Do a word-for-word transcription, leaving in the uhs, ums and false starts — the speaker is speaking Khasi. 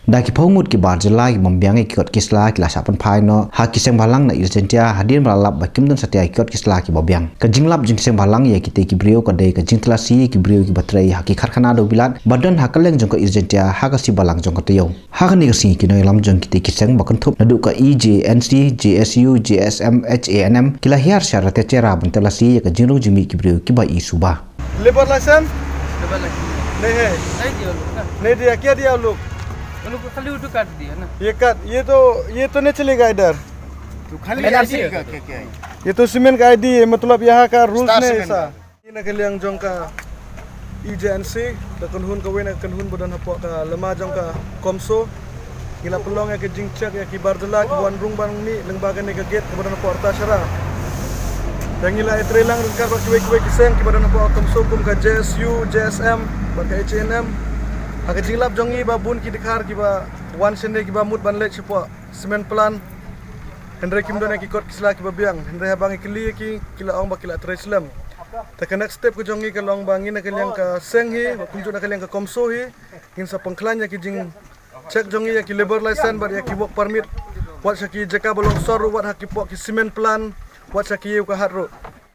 Da ki phew ngut ki bar jylla ki bym biang ïa ki kot ki sla ki la shah pynphai noh ha ki seng bhalang na East Jaintia hadien ba la lap ba kim don satia ki kot ki sla ki ba biang. Ka jinglap jong ki seng bhalang ïa kitei ki briew ka dei ka jingtalasi ïa ki briew ki ba trei ha ki karkhana dewbilat ba don ha kylleng jong ka East Jaintia ha ka sngi balang jong ka taïew. Ha kane ka sngi ki nongïalam jong kitei ki seng ba kynthup naduh ka E J N C, J S U, J S M, H A N M ki la hiar sha Raitajera ban talasi ïa ka jingrung jingmih ki briew ki ba i suba. Labour licence? Labour licence. नहीं है। नहीं दिया लोग ना। नहीं दिया, क्या दिया आप लोग? उन लोग को खाली ऑटो कार्ड दिया ना। ये कार्ड, ये तो, ये तो नहीं चलेगा इधर। तो खाली एनआरसी आईडी का क्या, क्या है? ये तो सीमेंट का आईडी है, मतलब यहाँ का रूल्स नहीं है ऐसा। Ïa na ka liang jong ka E J N C, ka kynhun kawei na ka kynhun ba don hapoh ka lama jong ka CoMSO. Ngi la pynlong ïa ka jingcheck ïa ki bar jylla ki wan rung ban mih lyngba kane ka gate kaba don hapoh Raitajera. Te ngi la ïatreilang ryngkat bad kiwei kiwei ki seng kiba don hapoh CoMSO kum ka J S U, J S M bad ka H A N M. Ha ka jinglap jong ngi ba bun ki dkhar kiba wan shane kiba mut ban leit shapoh cement plant. Hynrei kim don ïa ki kot ki sla kiba biang, hynrei haba ngi kylli ïa ki, ki la ong ba ki la trei slem. Te ka next step ka jong ngi ka long ba ngi na ka liang ka seng hi, kumjuh na ka liang ka CoMSO hi, ngin sa pynkhlaiñ ïa ki jing check jong ngi ïa ki labour license bad ïa ki work permit. Wat sha ki jaka ba long sor ruh, wat ha ki poh ki cement plant, wat sha ki ïew ka hat ruh.